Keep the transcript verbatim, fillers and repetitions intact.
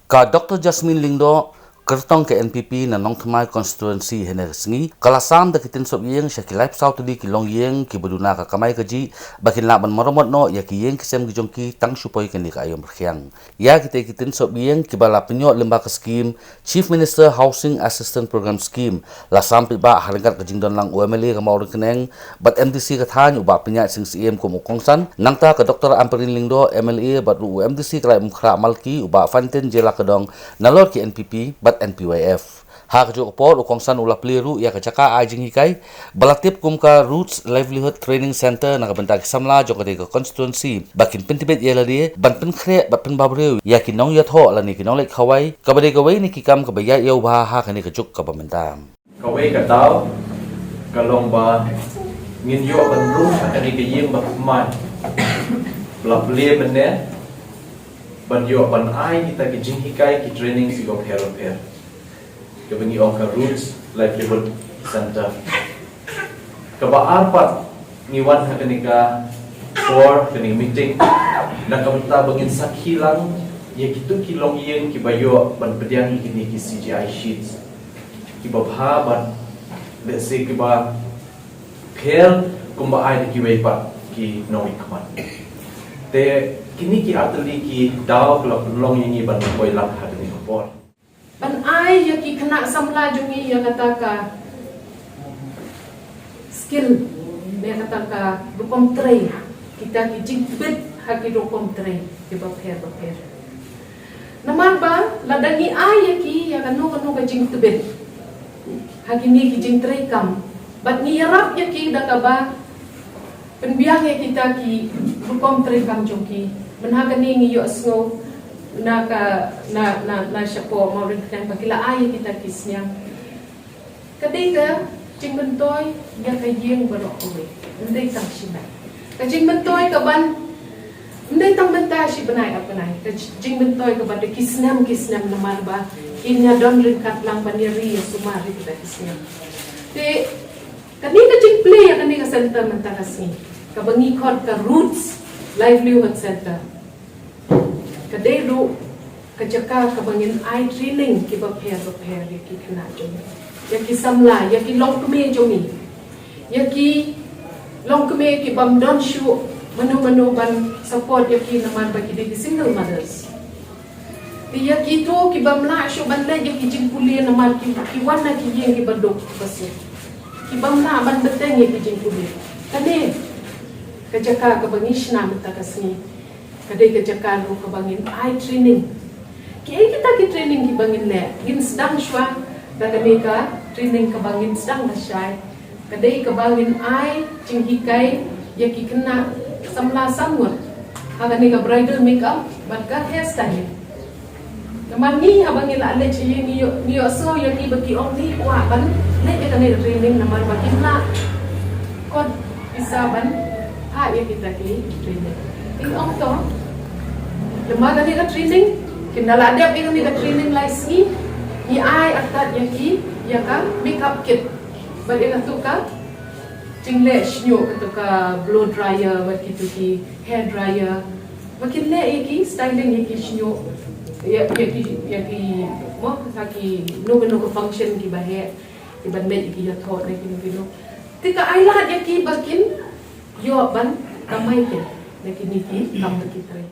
Ka Dr Jasmine Lyngdoh, kyrtong ka N P P na Nongthymmai Constituency, hynne ka sngi ka la sam da ki tynsop ïing sha ki laiphew saw tylli ki longïing kiba duna ka kamai kajih ba kin lah ban maramot noh ïa ki ïing ki sem ki jong ki tang shu poi kane ka aïom rkhiang. Ïa kitei ki tynsop ïing kiba la pynïoh lyngba ka skhim Chief Minister Housing Assistance Programme Scheme, la sam paidbah ha ryngkat ka jingdon lang u M L A ka Mawryngkneng bad M D C ka thaiñ u Bah Pynïaid Sing Syiem kum u kongsan, nangta ka Dr Ampareen Lyngdoh, M L A, bad ruh u M D C ka Laitumkhrah Malki u Bah Fantin J Lakadong, nalor ki N P P bad N P Y F. Ha kajuh ka por u kongsan u la plie ruh ïa ka jaka ai jinghikai ba la tip kum ka Roots Livelihood Training Centre na ka bynta ki samla jong katei ka constituency ba kin pyntbit ïa lade ban pynkhreh bad pynbhabriew ïa ki nongïathoh lane ki nongleit khawai, kaba dei kawei na ki kam kaba ïaid ïa u bha ha kane ka juk kaba mynta. Kawei ka daw ka long ba ngin ïoh ban rung ha kane ka ïing ba thymmai ba la plie mynne, ban ïoh ban ai kita ki jinghikai, ki training kiba pher bapher, kaba ngi ong ka Roots Livelihood Centre. Kaba ar pat ngi wan ha kane ka por, kane ka meeting, na ka bynta ba ngin sakhi lang ïa kitu ki longïing kiba ïoh ban pdiang ïa kine ki C G I sheets kiba bha bad, let's say, kiba pher kumba ai da kiwei pat ki nongmihkhmat. Te kine ki ar tylli ki daw ki la pynlong ïa ngi ban poi lang ha kane ka por. Ban ai ïa ki khynnah samla jong ngi ïa kata ka skill, ïa kata ka rukom trei, kita ki jingtbit ha ki rukom trei kiba pher bapher. Namar ba lada ngi ai ïa ki ïa kano kano ka jingtbit ha kine ki jingtrei kam, bad ngi ïarap ïa ki da kaba pynbiang ïa kita ki rukom trei kam jong ki. Mynha kane ngi ïohsngew na ka, na, na, na shapoh Mawryngkneng ba ki la ai ïa kita ki sniang. Ka dei ka jingmyntoi ïa ka ïing baroh kawei, ym dei tang shimet. Ka jingmyntoi kaban ym dei tang mynta shi bnai ar bnai, ka jingmyntoi kaban da ki snem ki snem, namar ba kin ïa don ryngkat lang ban ïa ri ïa sumar ïa kita ki snem. Te kane ka jingplie ïa kane ka center mynta ka sngi, kaba ngi khot ka Roots Livelihood Center, ka dei ruh ka jaka kaba ngin ai training kiba pher bapher ïa ki khynnah jong ngi, ïa ki samla, ïa ki longkmie jong ngi, ïa ki longkmie ki bym don shuh mano mano ban support ïa ki namar ba ki dei ki single mothers. Te ïa kito ki bym lah shuh ban leit ïa ki jingpule namar ki, ki wan na ki ïing kiba duk ba suk, ki bym lah ban bteng ïa ki jingpule. Kane ka jaka kaba ngi shna mynta ka sngi, ka dei ka jaka ruh kaba ngin ai training. Kiei kita ki training kiba ngin leh? Ngin sdang shuwa da kane ka training kaba ngin sdang lashai, ka dei kaba ngin ai jinghikai ïa ki khynnah samla san ngut ha kane ka bridal makeup bad ka hair styling. Namar ngi haba ngi la leit sha ïing, ngi ïoh, ngi ïohsngew ïa ki ba ki ong ngi kwah ban leit ïa kane ka training namar ba kim lah kot pisa ban phah ïa kita ki training. Ngi ong to, namar kane ka training, kin da la dep ïa kane ka training lai sngi, ngi ai artat ïa ki ïa ka makeup kit bad ïa katu ka jingleh shñiuh, katu ka blow dryer bad kitu ki hair dryer, ba kin leh ïa ki styling ïa ki shñiuh, ïa, ïa ki, ïa ki, mo, ha kino kino ka function kiba heh, kiban leit ïa ki ïathoh ne kino kino. Te ka ai lad ïa ki ba kin ïoh ban kamai te na kine ki kam ba ki trei.